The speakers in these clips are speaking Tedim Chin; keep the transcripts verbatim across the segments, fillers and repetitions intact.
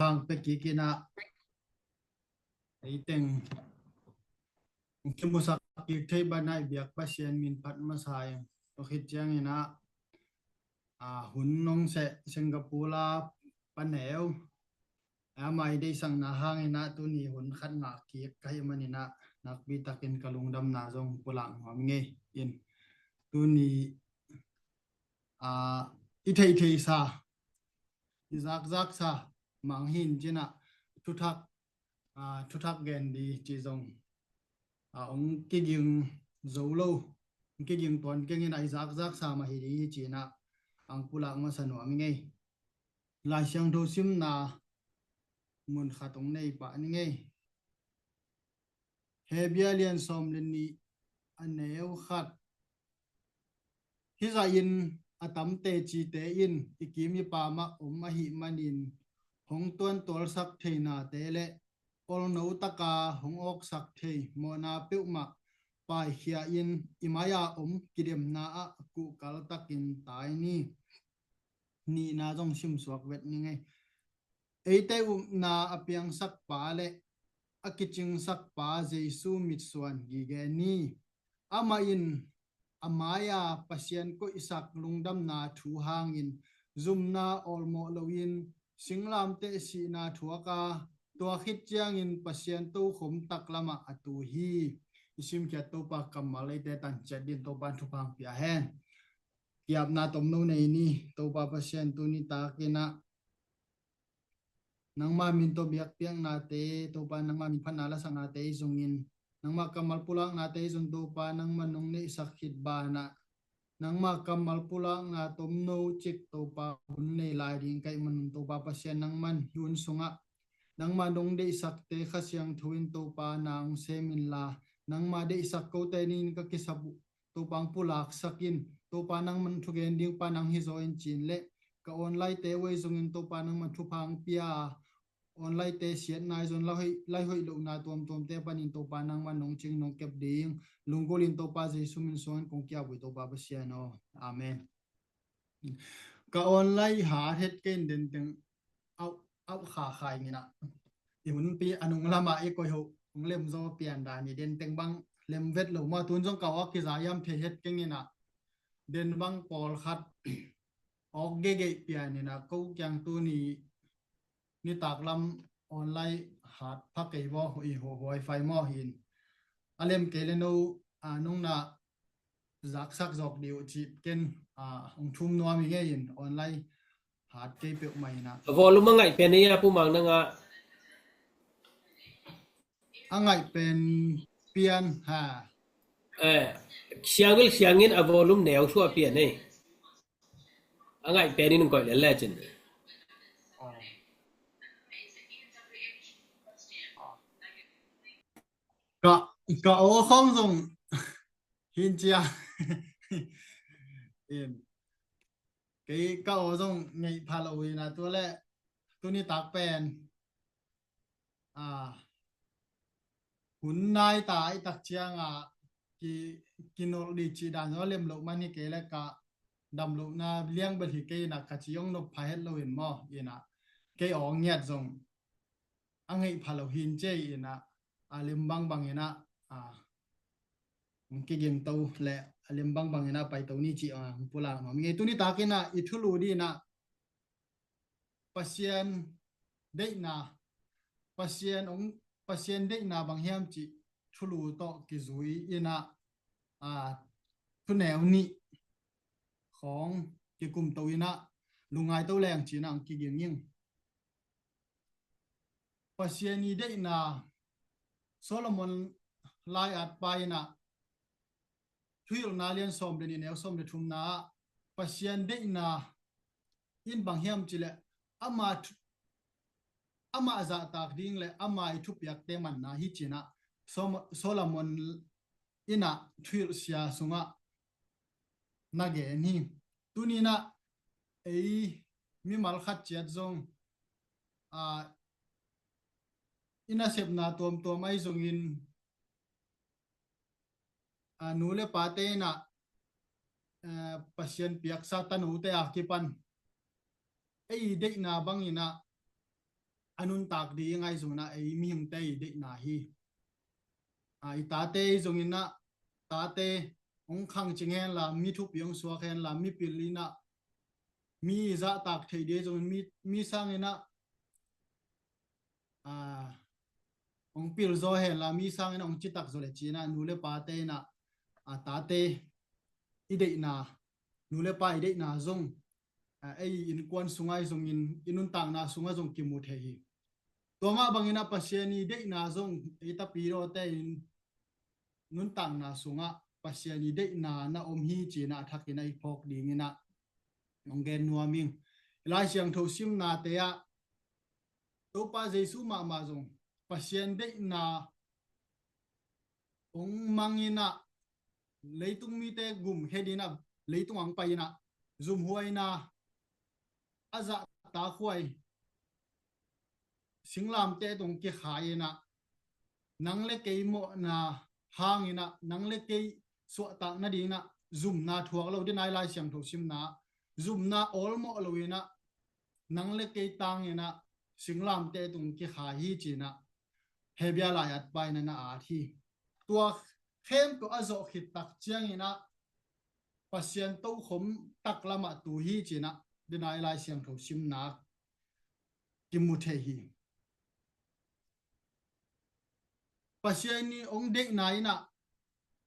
bang pia kik in ah, ei teng kimusak kik thei bang a i biak Pasian min phat masa ing. Tua khit ciangin ah, a, hun nong seh Singapore a paneu, ama i deihsakna hangin ah tuni hun khat ngah kik ka hih manin ah nakpi takin ka lungdamna zong pulak nuam ing ei. In tuni, a, i theihtheihsa, i zakzaksa mang hi in ci-in ah thuthak, a, thuthak gen ding ci zong, a, hong kiging zo lo, hong kiging tuan keng in ah i zakzaksa mah hi ding hi ci-in ah hong pulak masa nuam ing ei. Lai Siangtho simna mun khat hong nei pah ning ei. Hebru lian sawm le nih, a neu khat. Hih zahin a tam tecite in i kim i pam ah om ahih manin hong tuantualsak thei nate le olno taka hong awksak thei mawhna peuhmah paikhia in i mai-a om kidemna ah kuhkal takin tai ni. Nihna zong simsuak vet ning ei. Eite upna a piangsakpa le a kicingsak pa Jesu mitsuan gige ni. Amah in a mai-a Pasian koihsak lungdamna thu hangin zumna awlmawh loin singlamteh sihna thuak a, tua khit ciangin Pasian tokhom taklamah a tu hi. I simkhiat Topa kammal eite tanciat dingin Topa in thupha hong pia hen. Ki-apna tomno nei ni. Topa Pasian, tuni takin ah nangma min tawh biakpiaknate, Topa nangma min phatna lasaknate i zongin, nangma kammal pulaknate i zong Topa nangman nong neihsak khit banah, nangma kammal pulakna tomno cik Topa hun nei lai ding ka hih manun Topa Pasian nangman hih hun sungah nangma nong deihsakte Kha Siangtho in Topa na hong sem inla, nangma deihsak kote nin ka kisap uh Topa hong pulaksak in, Topa nangman thugen ding pa nang hi zaw in ci-in le ka online-te uh ei zongin Topa nangman thupha hong pia a, online-te siatna i zong lai hoih, lai hoih lohna tuamtuamte panin Topa nangman nong cing nong kep ding lunggulh in Topa Jesu min suangin kong ki-ap uh hi Topa Pasian aw. Amen. Ka online hat het kei in denteng auh, auh kha kha ing in ah. I hunpi a nung lamah i koih hoh hong lem zaw pian dan i denteng bang lem vet lo maw, tun zong ka awk kiza hiam thei het keng in ah. Den bang pawlkhat awk gegeih pian in ah, ko kiang tuni nitak lam online hat pha kei vaw, i ho wifi maw hi in. A lem kei le no, a, nungna zaksak zawk dih uh cih ken, a, hong thum nuam hi ngei in online hat kei peuhmah in ah. A volume a ngaih pen ei a Pu Mang nang a. A ngaih pen pian ha. Eh, siang vel siangin a volume neu suah pian ei. A ngaih pen in koih lel le cin. Ka, ka aw khawng zong hin cia. Em. Kei ka aw zong ngeih pha lo hi na tua le tuni tak pen, a, hun nai ta i tak ciang a ki, kinolh dih cih dan zong a lem loh man hi kei le ka dam lohna liang bel hi kei in ah ka ci hong nop pha het lo in maw in ah kei aw ngiat zong a ngeih pha lo hin cia in ah, a lem bangbang in ah, a, hong kiging to le a lem bangbang in ah pai to ni cih, a, hong pulak nuam ing ei. Tuni tak in ah i thulu dih in ah Pasian deihna, Pasian hong, Pasian deihna bang hiam cih thulu tawh kizui in ah, a, thuneu nih khawng kikum to in ah lungngai to leng ci in ah hong kiging ing. Pasian i deihna, Solomon lai-at pa in ah Thuhilhna lian sawm le nih neu sawm le thumna ah Pasian deihna in bang hiam cih leh ama thu-, amah zahtak ding le ama i thupiakte manna hi ci in ah Som-, Solomon in ah thuhilhsia sungah na gen hi. Tuni in ah ei mimal khat ciat zong, a, i nasepna tuamtuam ahi zongin, a, nu le pate in ah, a, Pasian piaksa tanote a kipan ei deihna bang in ah a nuntak ding ahi zongin ah ei mihingte i deihna hi. A, i tate ahi zongin ah, tate hong khangcing hen la, mi thupi hong suak hen la, mipil in ah mi zahtak theih ding ahi zongin mi, mi sangin ah, a, hong pil zaw hen la, mi sangin ah hong citak zaw le ci-in ah nu le pate in ah, a, tate i deihna, nu le pa i deihna zong, a, ei innkuan sungah ahi zongin, i nuntakna sungah zong kimu thei hi. Tua mah bangin ah Pasian i deihna zong ei tapidawte in nuntakna sungah Pasian i deihna na om hi ci-in ah a thakin ah i phawk dingin ah hong gen nuam ing. I Lai Siangtho simnate ah Topa Jesu mahmah zong Pasian deihna hong mang in ah, leitung mite gumkhia dingin ah, leitung ah hong pai in ah, zumhuaina a zahtakhuai singlamteh tung kikhai in ah, nang le kei mawhna hangin ah, nang le kei suahtak nadingin ah zumna thuak lo ding a, i Lai Siangtho simna ah zumna awlmawh lo in ah, nang le kei tangin ah singlamteh tung kikhai hi ci-in ah Hebru lai-at pa in ah na at hi. Tua khempeuh a zawh khit tak ciangin ah Pasian tokhom taklamah tu hi ci-in ah ding a, i Lai Siangtho simna kimu thei hi. Pasian i hong deihna in ah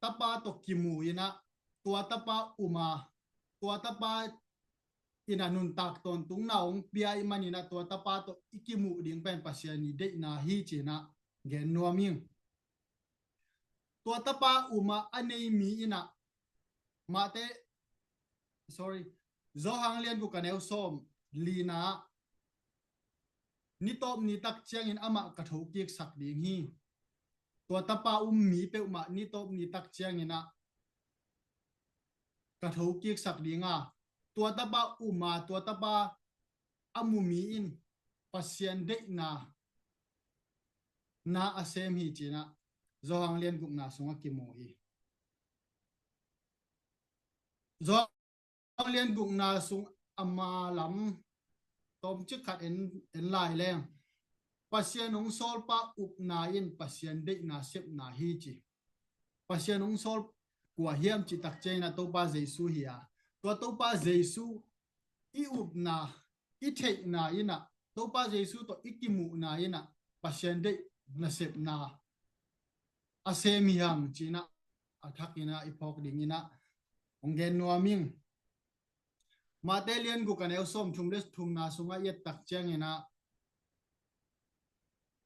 Tapa tawh kimu in ah, tua Tapa um a, tua Tapa in ah nuntak tawntungna hong pia ahih manin ah, tua Tapa tawh i kimuh ding pen Pasian i deihna hi ci-in ah gen nuam ing. Tua Tapa um a a nei mi in ah, Mate, sorry, Johan lian guk a neu sawm lina ah, ni tawp ni tak ciangin amah ka thokiksak ding hi. Tua Tapa um mi peuhmah ni tawp ni tak ciangin ah ka thokiksak ding a, tua Tapa um a, tua Tapa a mu mi in Pasian deihna na a sem hi ci-in ah Johan lian gukna sungah kimu hi. Johan lian gukna sung a ma lam tawmcik khat en, en lai leng, Pasian hong sawlpa upna in Pasian deihna sepna hi ci. Pasian hong sawl kua hiam cih tak ciangin ah Topa Jesu hi a, tua Topa Jesu i upna, i theihna in ah, Topa Jesu tawh i kimuhna in ah Pasian deih nasepna a sem hi hang ci-in ah a thakin ah i phawk dingin ah hong gen nuam ing. Mate lian guk a neu sawm thum le thumna sungah i et tak ciangin ah,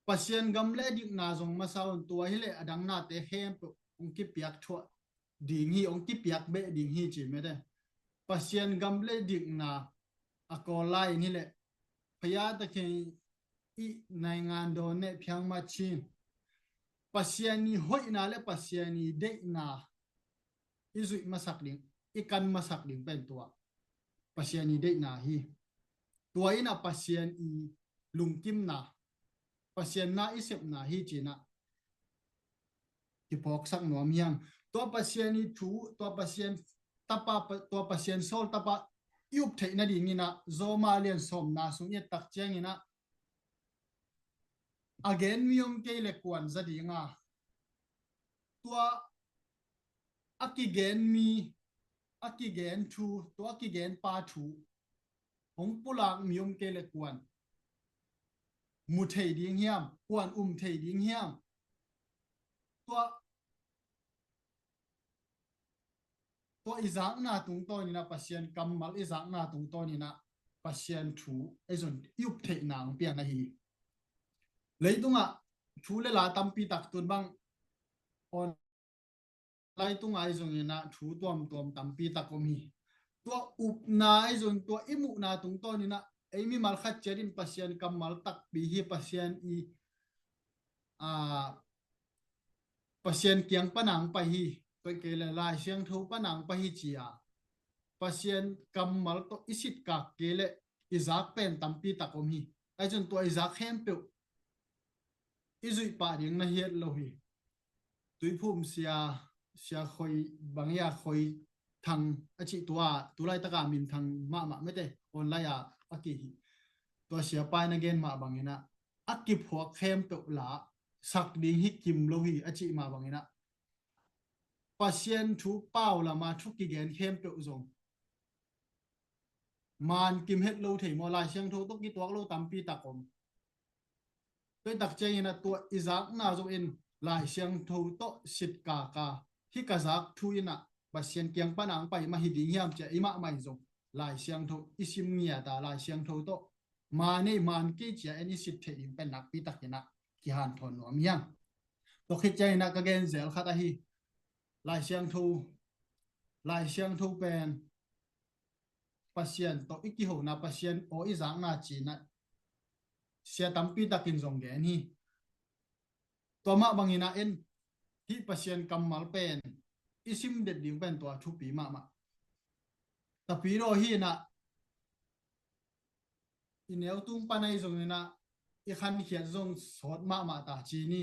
Pasian gam le dikna zong masa un, tua hi leh a dang nate khempeuh hong kipiak thuah ding hi, hong kipiak beh ding hi ci mete. Pasian gam le dikna a kawl lai-in hi leh, พระเยซูคริสต์ i naingan dawn ne phiang ma chin. Pasian i hoihna le Pasian i deihna i zuih masak ding, i kan masak ding pen tua Pasian i deihna hi. Tua in ah Pasian i lungkimna, Pasian na i sepna hi ci-in ah kiphawksak nuam hi hang. Tua Pasian i thu, tua Pasian Tapa, tua Pasian sawl Tapa i up theih nadingin ah Roma lian sawmna sung i et tak ciangin ah, a gen mi om kei le kuan za ding a, tua a kigen mi, a kigen thu, tua a kigen pa thu hong pulak mi om kei le kuan mu thei ding hiam, kuan um thei ding hiam? Tua, tua i zakna tungtawnin ah, Pasian kammal i zakna tungtawnin ah, Pasian thu ei zong i up theihna hong piang ahi. Leitungah thu le la tampi tak tun bang, online tunga i zongin ah thu tuamtuam tampi tak om hi. Tua upna i zong, tua i muhna tungtawnin ah, ei mimal khat ciat in Pasian kammal takpi hi, Pasian i, a, Pasian kiang pan a hong pai hi, koih kei le Lai Siangtho pan a hong pai hi ci a, Pasian kammal tawh i sitkak kei le i zak pen tampi tak om hi. Ahi zong tua i zak khempeuh i zuih pah ding na hiat lo hi. Tuiphum sia, sia khoi bang ia khoi thang a cih tua, tu laitaka minthang mahmah mete online a a ki hi. Tua siapa in a gen mah bangin ah, a kiphuak khempeuh la sak ding hi kim lo hi a cih mah bangin ah, Pasian thu pau lama thu kigen khempeuh zong man kim het lo thei maw? Lai Siangtho tawh kituak lo tampi tak om. Tua i tak ciangin ah tua i zakna zong in Lai Siangtho tawh sit kaka, hih ka zak thu in ah Pasian kiang pan ang pai mah hi ding hiam ci-a i mahmah in zong Lai Siangtho i sim ngiat a, Lai Siangtho tawh man ei man kei ci-a en i sit theih ding pen nakpi takin ah kihanthawn nuam hi hang. Tua khit ciangin ah ka gen zel khat ahi, Lai Siangtho, Lai Siangtho pen Pasian tawh i kihona, Pasian aw i zakna ci-in ah sia tampi takin zong gen hi. Tua mah bangin ah en, hih Pasian kammal pen i sim det ding pen tua thupi mahmah. Tapidaw hi-in ah i neu tung pan ahi zongin ah i khankhiat zong sawt mahmah ta ci ni.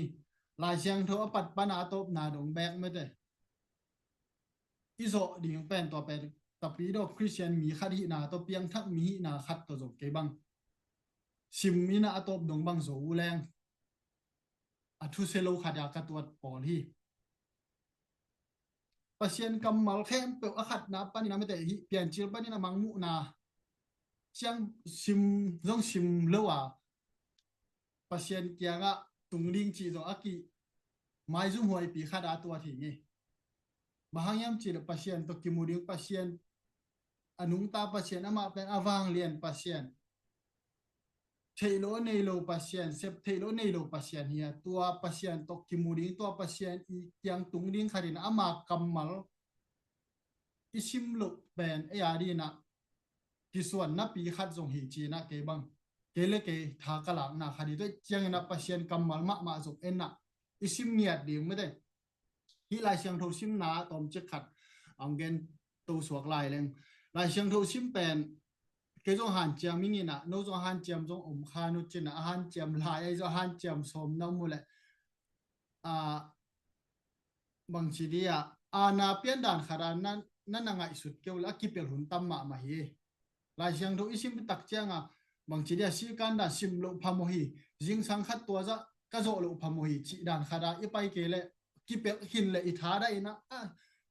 Lai Siangtho a pat pan a tawpna dong bek mete. I zawh ding pen tua pen Tapidaw Khristian mi khat hihna tawh piangthak mi hihna khat tawh zong kei bang sim in ah a tawp dong bang zo uh leng a thusia lo khat a ka tuat pawl hi. Pasian kammal khempeuh a khatna panin a mete hi, Piancil panin a mangmuhna ciang sim zong sim lo a, Pasian kiangah tung ding cih zong a ki maizum huaipi khat a tuat hi ngei. Bang hang hiam cih leh Pasian tawh kimu ding, Pasian a nungta Pasian, amah pen a vanglian Pasian, theih loh a nei lo Pasian, sep theih loh a nei lo Pasian hi a, tua Pasian tawh kimu ding, tua Pasian i kiang tung ding khat in ama kammal i sim loh pen ei a dingin ah kisuannapi khat zong hi ci-in ah kei bang, kei le kei tha ka lakna khat hi. Tua ciangin ah Pasian kammal mahmah zong en ah i sim ngiat ding mete. Hih Lai Siangtho simna tawmcik khat ang gen to suak lai leng. Lai Siangtho sim pen kei zong hanciam ing in ah, no zong hanciam zong om kha uh cin ah, a hanciam lai ahi zong hanciam sawm na om uh leh, a, bangci dia, a, na pian dan khat a na, na, na ngaihsut kei uh leh a kipelh hun tam mahmah hi. Lai Siangtho i sim tak ciangin bangci dia sikan dan sim loh phamawh hi. Zingsang khat tua zah ka zawh loh phamawh hi cih dan khat a i pai kei leh kipelh khin leh i tha dah in ah, a,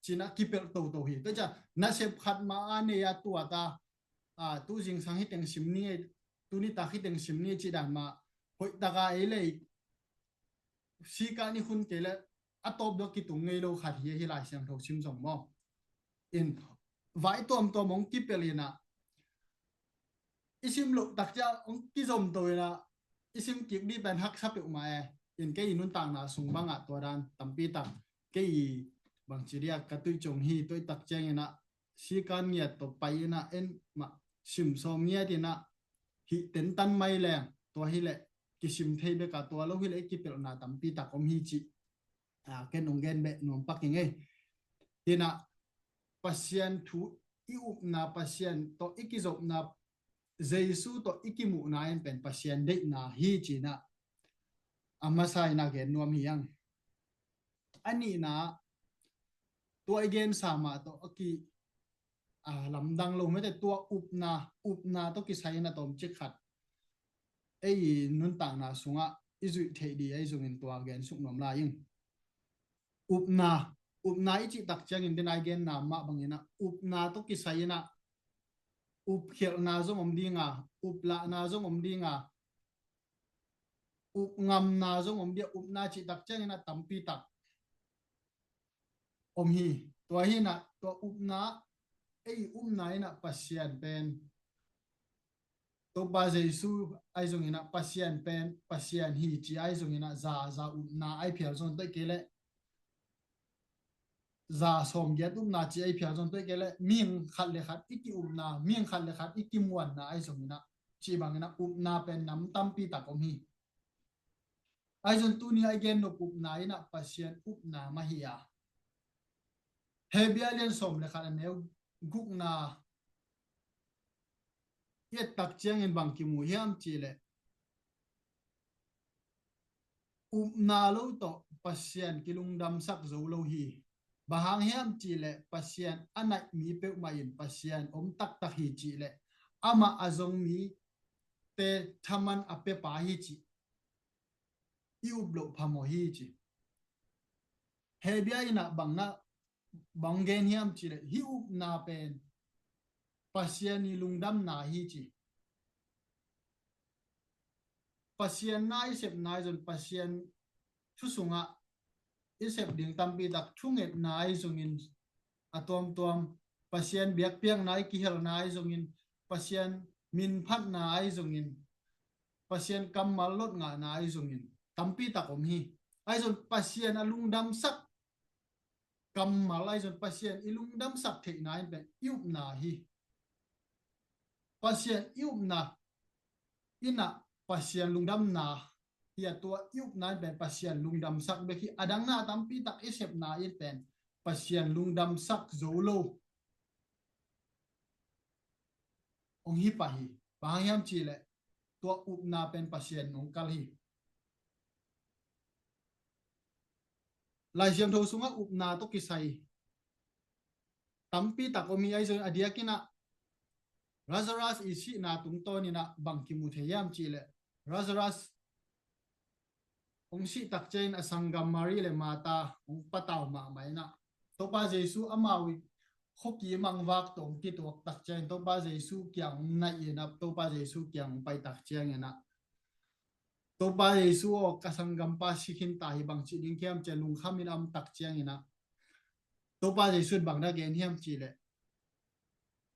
ci-in ah kipelh toto hi. Tua ciang nasep khat mah a nei a tuat a, a, tu zingsang hi teng sim ni, tu nitak hi teng sim ni cih dan mah hoih taka ei lei sikan i khun kei leh a tawp dawk kitung ngei lo khat hi, hih Lai Siangtho sim zong maw. In vai tuamtuam hong kipelh in ah i sim loh tak ciang hong kizom to in ah i sim kik ding pen haksa peuhmah e. In kei i nuntakna sung bangah tua dan tampi tak kei i bangci dia ka tuih ciang hi, tua i tak ciangin ah sikan ngiat tawh pai in ah en mah sim sawm ngiat in ah hih tentan mai leng tua hi leh kisim thei bek a, tua lo hi leh i kipelhna tampi tak om hi cih, a, ken hong gen beh nuam pak ing ei. Hi-in ah Pasian thu i upna, Pasian tawh i kizopna, Jesu tawh i kimuhna in pen Pasian deihna hi ci-in ah a masa in ah gen nuam hi hang. A nihna, tua i gensa mah tawh a ki, a, lamdang lo mete, tua upna, upna tawh kisai in ah tawmcik khat ei i nuntakna sungah i zuih theih ding ahi zongin tua gen suk nuam lai ing. Upna, upna i cih tak ciangin den a i genna mah bangin ah upna tawh kisai in ah upkhialhna zong om ding a, uplahna zong om ding a, upngamna zong om ding a, upna cih tak ciangin ah tampi tak om hi. Tua hi-in ah tua upna, ei upna in ah Pasian pen, Topa Jesu ahi zongin ah Pasian pen Pasian hi ci ahi zongin ah za, za upna ahi phial zong tua kei leh za sawmgiat upna ci ahi phial zong tua kei leh mihing khat le khat i kiupna, mihing khat le khat i kimuanna ahi zongin ah cih bangin ah upna pen nam tampi tak om hi. Ahi zong tuni a i gen nop upna in ah Pasian upna mah hi a. Hebru a lian sawm le khat a neu gukna i et tak ciangin bang kimu hiam cih leh upna lo tawh Pasian kilungdamsak zo lo hi. Bang hang hiam cih leh Pasian a naih mi peuhmah in Pasian om taktak hi cih leh amah a zong mite thaman a piapa hi cih i up loh phamawh hi ci. Hebia in ah bang na, bang gen hiam cih leh, hih upna pen Pasian i lungdamna hi ci. Pasian na i sepna ahi zongin, Pasian thu sungah i sep ding tampi tak, thungetna ahi zongin, a tuamtuam, Pasian biakpiakna i kihelna ahi zongin, Pasian minphatna ahi zongin, Pasian kammal lotngahna ahi zongin, tampi tak om hi. Ahi zongin Pasian a lungdamsak kammal ahi zongin, Pasian i lungdamsak theihna in pen i upna hi. Pasian i upna in ah Pasian lungdamna hi a, tua i upna in pen Pasian lungdamsak bek hi. A dang na tampi tak i sepna in pen Pasian lungdamsak zo lo hong hi pah hi. Bang hang hiam cih leh, tua upna pen Pasian hong kal hi. Lai Siangtho sungah upna tawh kisai tampi tak om hi. Ahi zongin a diakin ah Lazarus i sihna tungtawnin ah bang kimu thei hiam cih leh, Lazarus hong sih tak ciangin a sanggam Mari le Martha hong patau mahmah in ah, Topa Jesu amau i khuakim ah hong vak tawh hong kituak tak ciangin, Topa Jesu kiang hong naih in ah, Topa Jesu kiang hong pai tak ciangin ah, Topa Jesu aw, ka sanggampa si khin ta hi, bang ci ding hiam ci-a lungkham in a om tak ciangin ah, Topa Jesu in bang na gen hiam cih leh,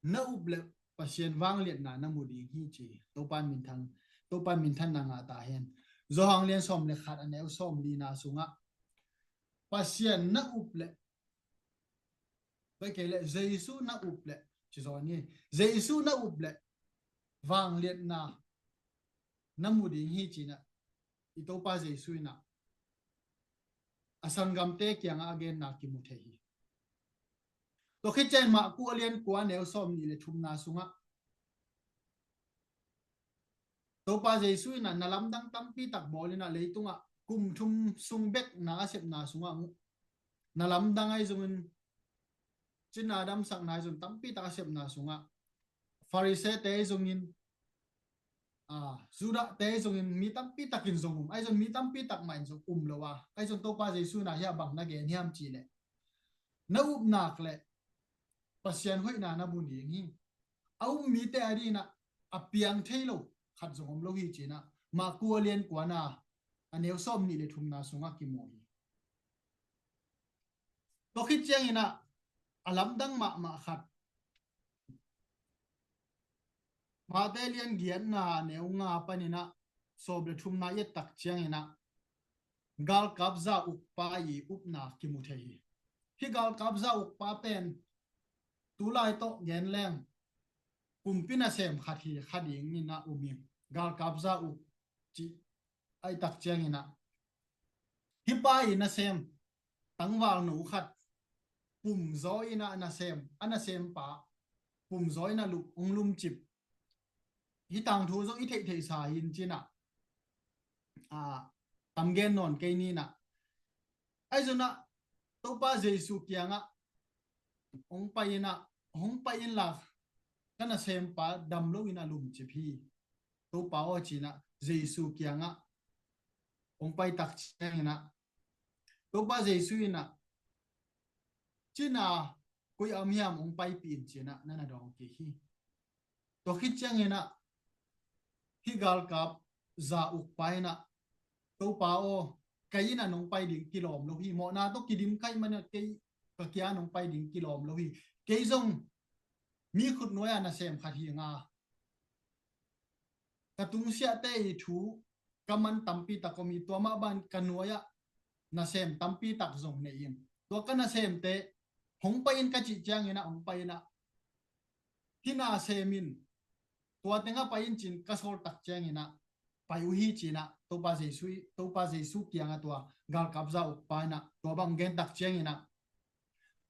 na up leh Pasian vangliatna na mu ding hi ci. Topa minthan, Topa minthanna ngah ta hen. Johan lian sawm le khat, a neu sawm lina sungah, Pasian na up leh, tua kei leh Jesu na up leh, ci zaw ni, Jesu na up leh vangliatna na mu ding hi ci-in ah, i Topa Jesu in ah a sanggamte kiangah a genna kimu thei hi. Tua khit ciangin Marku a lian kua, neu sawm nih le thumna sungah, Topa Jesu in ah na lamdang tampi tak bawl in ah, leitungah kum thum sung bek na a sepna sungah, na lamdang ahi zongin, cina damsakna ahi zong tampi tak a sepna sungah, Farisee-te ahi zongin, ah, Judah-te ahi zongin, mi tampi takin zong um. Ahi zong mi tampi tak mah in zong um lo a, ahi zong Topa Jesu in ah hiah bang na gen hiam cih leh, na up nak leh Pasian hoihna na mu ding hi. A um mite a dingin ah a piang thei lo khat zong om lo hi ci-in ah, Marku a lian kuana, a neu sawm nih le thumna sungah kimu hi. Tua khit ciangin ah a lamdang mahmah khat, Mate lian giatna, neu nga panin ah sawm le thumna i et tak ciangin ah, galkap za ukpa i upna kimu thei hi. Hih galkap za ukpa pen tulai tawh gen leng kumpi nasem khat hi, kha dingin ah um hi. Galkap za uk cih ahih tak ciangin ah, hih pa i nasem, tangvalno khat pumzaw in ah nasem, a nasempa pumzaw in ah lum, hong lumcip. Hih tangthu zong i theihtheihsa hi in ci-in ah, ah, tam gen nawn kei ni in ah. Ahi zongin ah Topa Jesu kiangah hong pai in ah, hong pai inla, ka nasempa dam loin ah lumcip hi, Topa aw, ci-in ah Jesu kiangah hong pai tak ciangin ah, Topa Jesu in ah, cina koi a om hiam hong paipih in, ci-in ah na na dawng kik hi. Tua khit ciangin ah hih galkap za ukpa in ah, Topa aw, kei in ah nong pai ding kilawm lo hi. Mawhna tawh kidim ka hih manin ah kei ka kia nong pai ding kilawm lo hi. Kei zong mi khutnuai-a nasem khat hi ing a, ka tungsiahte i thu ka man tampi tak om hi. Tua mah bangin ka nuai-ah nasem tampi tak zong nei ing. Tua ka nasemte hong pai in ka cih ciangin ah hong pai in ah, hih nasem in tua tengah pai in, ci-in ka sawl tak ciangin ah, pai uh hi, ci-in ah Topa Jesu, Topa Jesu kiangah tua galkap za ukpa in ah tua bang gen tak ciangin ah,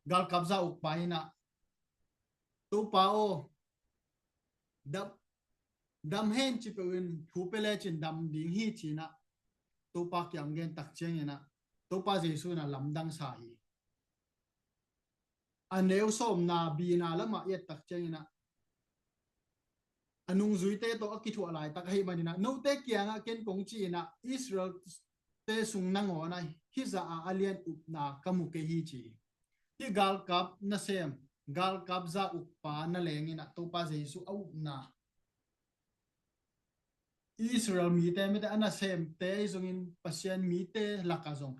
galkap za ukpa in ah, Topa aw, dam, dam hen, ci peuh in, thu pia lecin dam ding hi, ci-in ah Topa kiang gen tak ciangin ah, Topa Jesu in ah lamdang sa hi. A neu sawmna, bina lamah i et tak ciangin ah, a nungzuite tawh a kithuah laitak ahih manin ah, note kiangah ken kong ci-in ah, Israel te sung nangawn ah hih zah a a lian upna ka mu kei hi ci hi. Hih galkap nasem, galkap za ukpa na leng in ah Topa Jesu a upna, Israel mite, mite a nasemte ahi zongin Pasian mite lakah zong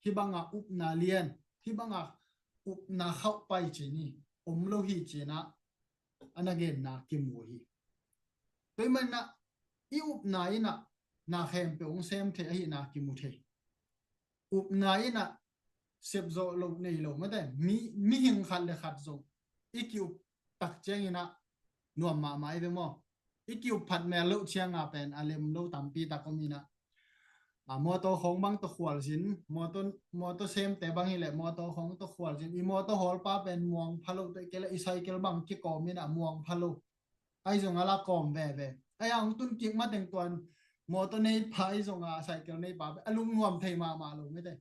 hih banga upna lian, hih banga upna khauhpai ci-in hi om lo hi ci-in ah a na genna kimu hi. Tua ahih manin ah i upna in ah na khempeuh hong sem thei ahihna kimu thei. Upna in ah sep zawh loh nei lo, mate, mi, mihing khat le khat zong i ki-up tak ciangin ah nuam mahmah hi ve maw. I ki-up phat mel loh ciang a pen a lem lo tampi tak om in ah, a, mawtaw khawng bang tawh khualzin, mawtaw, mawtaw semte bang hi leh mawtaw khawng tawh khualzin, i mawtaw hawlpa pen muang pha lo, tua kei leh i cycle bang kikawm in ah muang pha lo. Ahi zong a la kawm veve. Ahi a hong tun kik mateng tuan mawtaw neipa ahi zong a cycle neipa pen a lungnuam thei mahmah lo, mate.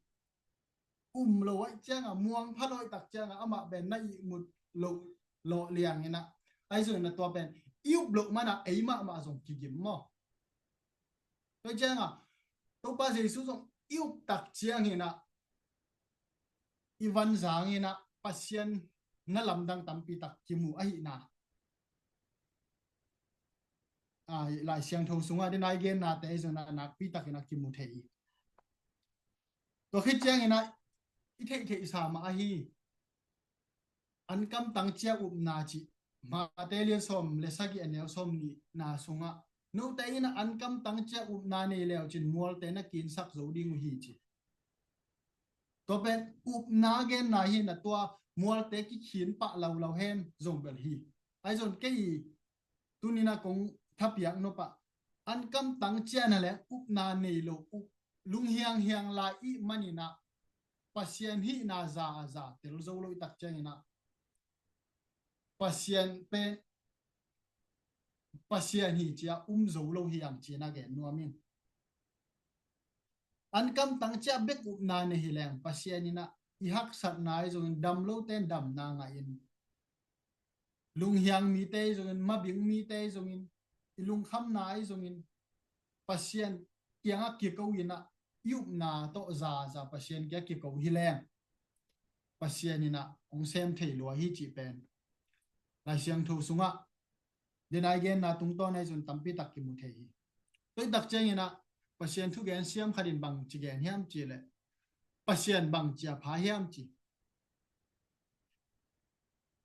Um lo ahih ciang a, muang pha lo ahih tak ciang a, amah pen na ihmut loh, lawh liang in ah. Ahi zong in ah tua pen i up loh man ah ei mahmah zong kigim maw. Tua ciang a, Topa Jesu zong i up tak ciang in ah, i van zang in ah Pasian na lamdang tampi tak kimu ahihna, a, Lai Siangtho sungah den a i gennate zong a nakpi takin ah kimu thei hi. Tua khit ciangin ah i theihtheihsa mah ahi, an kamtang cia upna cih Mate lian sawm le sagih a neu sawm nihna sungah, note in ah an kamtang cia upna nei leu cin mualte na kinsak zo ding uh hi ci. Tua pen upna genna hi in ah, tua mualte kikhin pah laulau hen zong bel hi. Ahi zong kei tuni in ah kong thapiak nop ah, an kamtang cia na leng upna nei lo, up, lunghianghiang lai i hih manin ah Pasian hihna za a za tel zo lo i tak ciangin ah Pasian pen, Pasian hi ci-a um zo lo hi hang ci-in ah gen nuam ing. An kamtang cia bek upna nei hi leng Pasian in ah i haksatna ahi zongin, dam lote in damna ngah in, lunghiang mite ahi zongin, mabing mite ahi zongin, i lungkhamna ahi zongin Pasian kiangah kiko in ah i upna tawh za a za Pasian kiangah kiko hi leng Pasian in ah hong sem thei lua hi cih pen Lai Siangtho sungah den a i genna tungtawn ahi zong tampi tak kimu thei hi. Tua i tak ciangin ah Pasian thugen siam khat in bang ci gen hiam cih leh, Pasian bang cia pha hiam ci.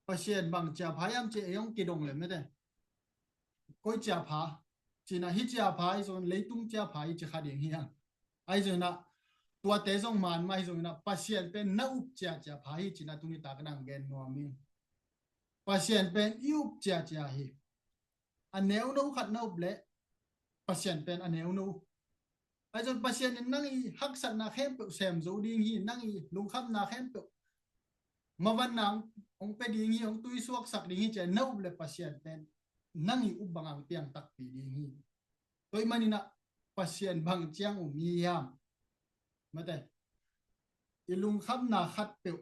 Pasian bang cia pha hiam ci ei hong kidong leh mate, koi cia pha ci-in ah, hih cia pha ahi zong leitung cia pha hi ci kha ding hi hang. Ahi zong in ah tuate zong man mah ahi zong in ah Pasian pen na up ciacia pha hi ci-in ah tuni tak in ah gen nuam ing. Pasian pen i up ciacia hi. A neuno khat na up leh Pasian pen a neuno. Ahi zong Pasian in nang i haksatna khempeuh sem zo ding hi, nang i lungkhamna khempeuh mavanna hong, hong pia ding hi, hong tuisuaksak ding hi ci-a na up leh Pasian pen nang i up bang hong piang takpi ding hi. Tua ahih manin ah Pasian bang ciang um i hiam? Mate, i lungkhamna khatpeuh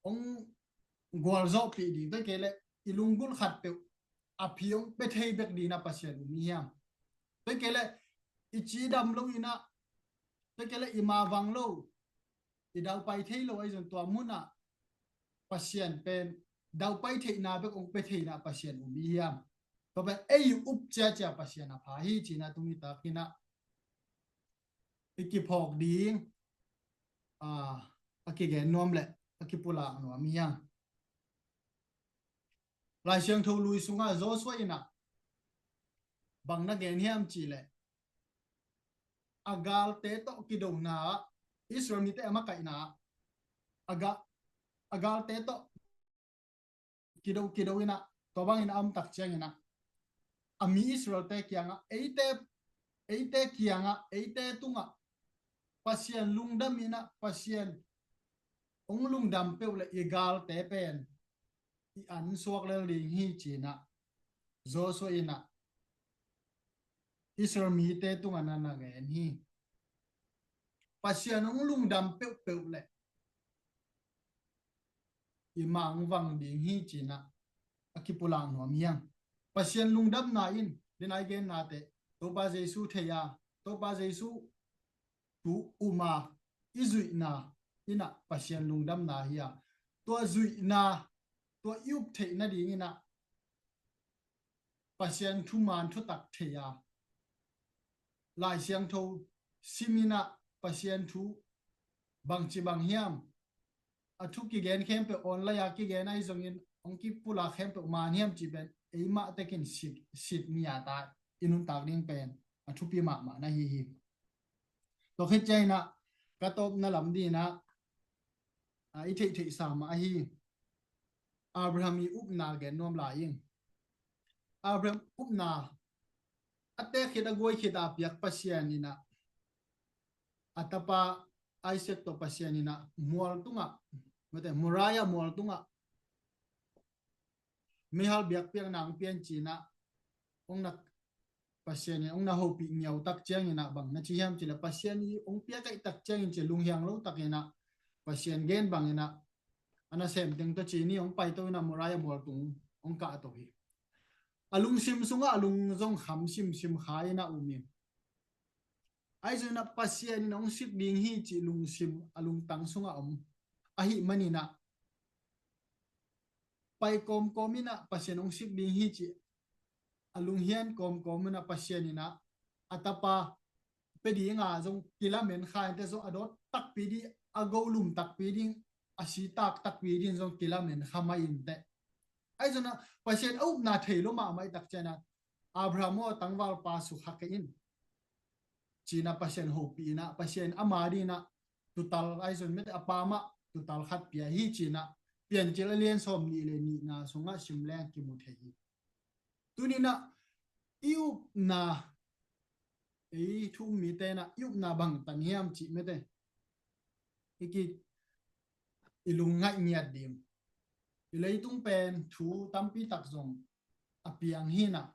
hong gualzawhpih ding, tua kei leh i lunggulh khatpeuh a phi hong pia thei bek ding in ah Pasian um i hiam? Tua kei leh i cidam lo in ah, tua kei leh i mavang lo, i daupai thei lo ahi zong tua mun ah Pasian pen daupai theihna bek hong pia thei in ah Pasian um i hiam? Tua pen ei up ciacia Pasian a pha hi ci-in ah tuni tak in ah i kiphawk ding, a, a kigen nuam leh a kipulak nuam hi hang. Lai Siangtho Lui sungah Joshua in ah bang na gen hiam cih leh, a galte tawh kidona ah, Israel mite a makaihna ah, a ga, a galte tawh kido, kido in ah, tua bangin a om tak ciangin ah, a mi Israelte kiangah, eite, eite kiangah, eite tungah Pasian lungdam in ah, Pasian hong lungdam peuh leh i galte pen i an suak lel ding hi ci-in ah Joshua in ah Israel mite tungah na na gen hi. Pasian hong lungdam peuhpeuh leh i ma hong vang ding hi ci-in ah a kipulak nuam hi hang. Pasian lungdamna in, den a i gennate, Topa Jesu thei a, Topa Jesu thu um a, i zuihna in ah Pasian lungdamna hi a, tua zuihna, tua i up theih nading in ah Pasian thuman thutak thei a, Lai Siangtho sim in ah Pasian thu bangci bang hiam, a thu kigen khempeuh online a kigen ahi zongin hong kipulak khempeuh man hiam cih pen eimah tekin sit, sit ngiat a i nuntak ding pen a thupi mahmah na hi hi. Tua khit ciangin ah ka tawpna lam ding in ah, a, i theihtheihsa mah ahi Abraham i upna gen nuam lai ing. Abraham upna a tek khit a guai khit a piak Pasian in ah, a tapa Isaac tawh Pasian in ah mual tungah, mate, Moriah mual tungah meihal biakpiakna hong pia in ci in ah, hong na, Pasian in hong na hopih ngiau tak ciangin ah bang na ci hiam cih leh Pasian i hong piak aih tak ciangin ci lunghiang lo takin ah Pasian gen bangin ah a nasem teng tawh ci ni hong paito in ah Moriah mual tung hong kahto hi. A lungsim sungah a lung zong kham simsim kha in ah um hi. Ahi zongin ah Pasian in hong sik ding hi cih lungsim a lungtang sungah om ahih manin ah pai kawmkawm in ah Pasian hong sik ding hi cih a lunghian kawmkawm in ah Pasian in ah a tapa pia ding a zong kilamen kha in teh, zong a dawt takpi ding, a golum takpi ding, a sitak takpi ding zong kilamen kha mah in teh. Ahi zongin ah Pasian a upna thei lo mahmah i tak ciangin ah, Abraham aw, tangvalpa sukha kei in ci in ah Pasian hopih in ah, Pasian ama ding in ah tutal, ahi zongin mate, a pa mah tutal khat pia hi ci in ah Piancil a lian sawmnih le nihna sungah sim leng kimu thei hi. Tuni in ah i upna, ei thu um mite in ah i upna bangtan hiam cih mate, i ki, i lungngaih ngiat ding. I leitung pen thu tampi tak zong a piang hi in ah,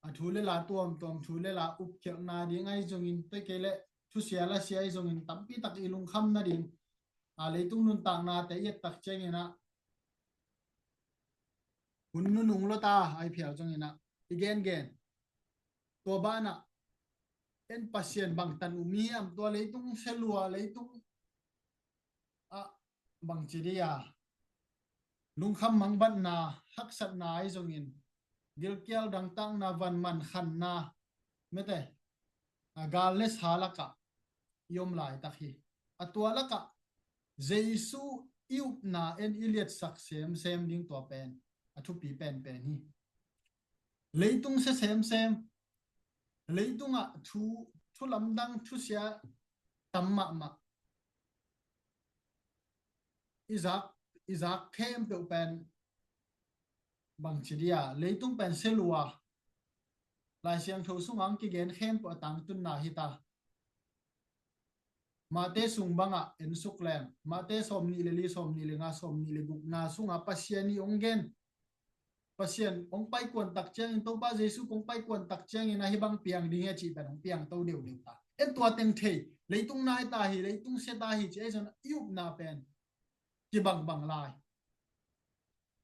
a thu le la tuamtuam, thu le la upkhialhna ding ahi zongin, tua kei leh thusia lasia ahi zongin tampi tak i lungkham nading, a, leitung nuntaknate i et tak ciangin ah hun nunung lo ta ahi phial zongin ah i gengen. Tua banah en Pasian bangtan um hiam, tua leitung sia lua, leitung ah bangci dih a, lungkham mangbatna, haksatna ahi zongin, gilkial dangtakna, van man khanna, mate, a, gal le sa lakah i om laitak hi. A tua lakah Jesu i upna en i liatsak semsem ding tua pen a thupi penpen hi. Leitung sia semsem, leitungah thu, thu lamdang, thusia tam mahmah i zak, i zak khempeuh pen bangci dih a, leitung pen sia lua, Lai Siangtho sungah hong kigen khempeuh a tangtunna hi ta. Mate sung bangah en suk leng, Mate sawmnih le li, sawmnih le nga, sawmnih le gukna sungah Pasian i hong gen, Pasian hong paikuan tak ciangin, Topa Jesu hong paikuan tak ciangin a hih bang piang ding hi a cih pen hong piangto deuhdeuh ta. En tua teng thei, leitung nai ta hi, leitung sia ta hi ci, ahi zongin i upna pen kibangbang lai.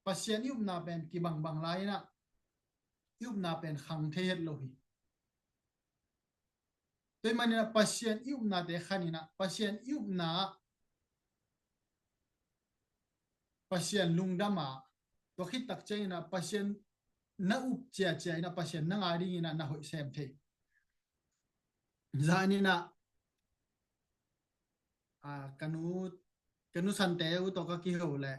Pasian i upna pen kibangbang lai in ah, i upna pen khang thei het lo hi. Tua ahih manin ah Pasian i upnate khan in ah, Pasian i upna ah Pasian lungdam a, tua khit tak ciangin ah Pasian na up ciacia in ah Pasian na ngai dingin ah na hoih sem thei. Zan in ah, a, ka nu, ka nu Sante uh tawh ka kiho leh,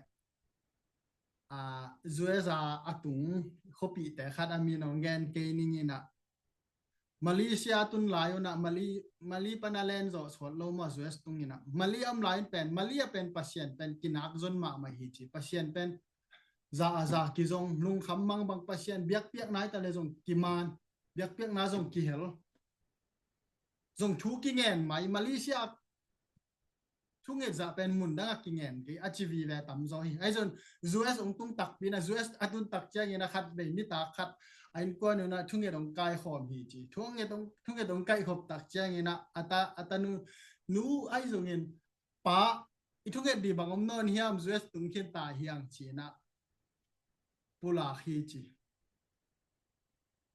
a, U S a a tung khuapihte khat a min hong gen kei ning in ah, Malaysia a tun lai un ah, Mali, Mali pan a len zawh suak lo maw, U S tung in ah, Mali a om lai un pen, Mali a pen Pasian pen kinak zon mahmah hi ci. Pasian pen za a za kizong, lungkham mangbang, Pasian biakpiakna hi ta leh zong kiman, biakpiakna zong kihel, zong thu kingen mai. Malaysia thunget zah pen mun dang a kingen kei a ci vive tamzaw hi. Ahi zongin U S hong tung takpi in ah, U S a tun tak ciangin a khat vei nitak khat a innkuan un ah thunget hong kaikhawm hi ci. Thunget hong, thunget hong kaihkhop tak ciangin ah a ta, a tanu, nu ahi zongin, pa, i thunget ding bang om nawn hiam, U S tung khin ta hi hang ci in ah pulak hi ci.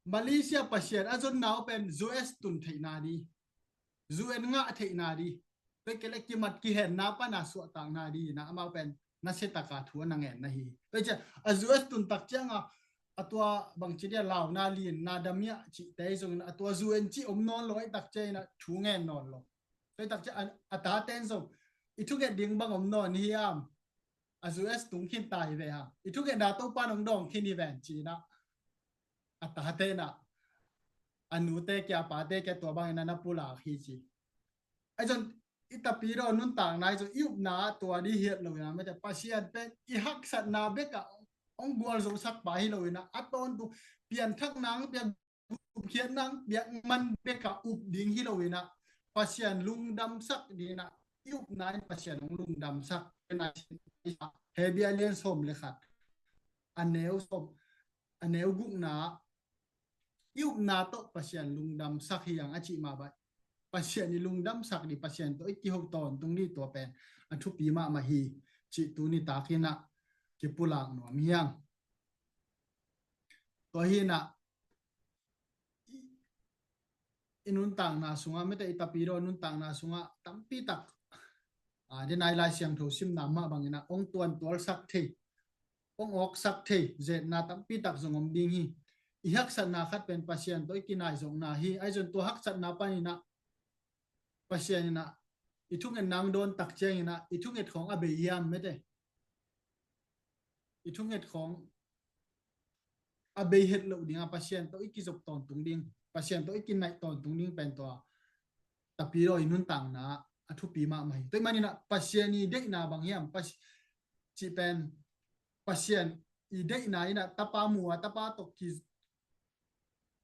Malaysia Pasian a zonna uh pen U S tun theihna ding, U N ngah theihna ding, tua kei le kimat kihenna pana suahtakna ding inah amau pen nasia taka thu a na ngen na hi. Tua ciang a U S tun tak cianga a tua bangci dia launa linna damiah cihte zongin a tua U N cih om nawn lo, a tak ciang inah thu ngen nawn lo. Tua tak ciang a, a taten zong i thunget ding bang om nawn hiam? A U S tung khin ta hi ve hang. I thungetna Topa nong dawng khin hi ven ci inah a tate inah a nute kia pate kia tua bangin a na pulak hi ci. Ahi zong i tapidaw nuntakna ahi zong i upna ah tua ding hi lo inah mete Pasian pen i haksatna bekah hong gualzosak pa hi lo inah a tawntung pianthak nang pian gupkhiat nang biakman bekah up ding hi lo inah Pasian lungdamsak ding inah i upna in Pasian hong lungdamsak. Hebru a lian sawm le khat a neu sawm a neu gukna ah i upna tawh Pasian lungdamsak hi hang a cih mah bang Pasian i lungdamsak ding, Pasian tawh i kiho tawntung ding tua pen a thupi mahmah hi cih tuni tak inah kipulak nuam hi hang. Tua hi inah i, i nuntakna sungah mete i tapidaw nuntakna sungah tampi tak a, den ai Lai Siangtho simna mah bang inah hong tuantualsak thei, hong awksak thei zetna tampi tak zong om ding hi. I haksatna khat pen Pasian tawh i kinaizokna hi. Ahi zong tua haksatna pan inah Pasian inah i thungetna hong dawn tak ciang inah i thunget khawng a bei hiam mete? I thunget khawng a bei het loh ding a Pasian tawh i kizop tawntung ding, Pasian tawh i kinaih tawntung ding pen tua tapidaw i nuntakna a thupi mahmah hi. Tua ahih man inah Pasian i deihna bang hiam? Pasi- cih pen Pasian i deihna inah tapa mu a tapa tawh ki,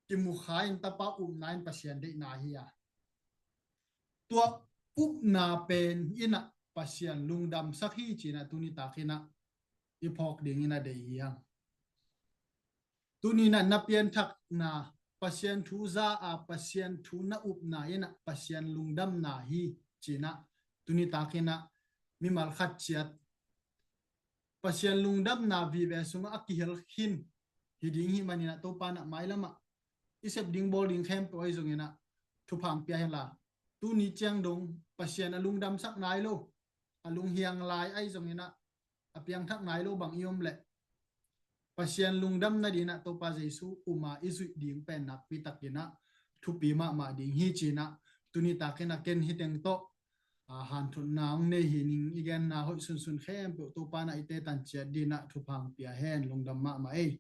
kimukha in tapa upna in Pasian deihna hi a, tua upna pen inah Pasian lungdamsak hi ci inah tuni tak inah i phawk ding inah deih hi hang. Tuni inah na pianthakna Pasian thu za a Pasian thu na upna inah Pasian lungdamna hi ci inah tuni tak inah mimal khat ciat Pasian lungdamna vive sungah a kihel khin hi ding hi man inah Topa inah mailamah i sep ding bawl ding khempeuh ahi zong inah thupha hong pia hen la, tuni ciang dong Pasian a lungdamsak nai lo, a lunghiang lai ahi zong inah a piangthak nai lo bang i om leh Pasian lungdamna ding inah Topa Jesu um a i zuih ding pen nakpi tak inah thupi mahmah ding hi ci inah tuni tak inah ken hi teng tawh a, hanthotna hong nei hi ning. I genna hoih sunsun khempeuh Topa inah i tetan ciat ding inah thupha hong pia hen. Lungdam mahmah ei.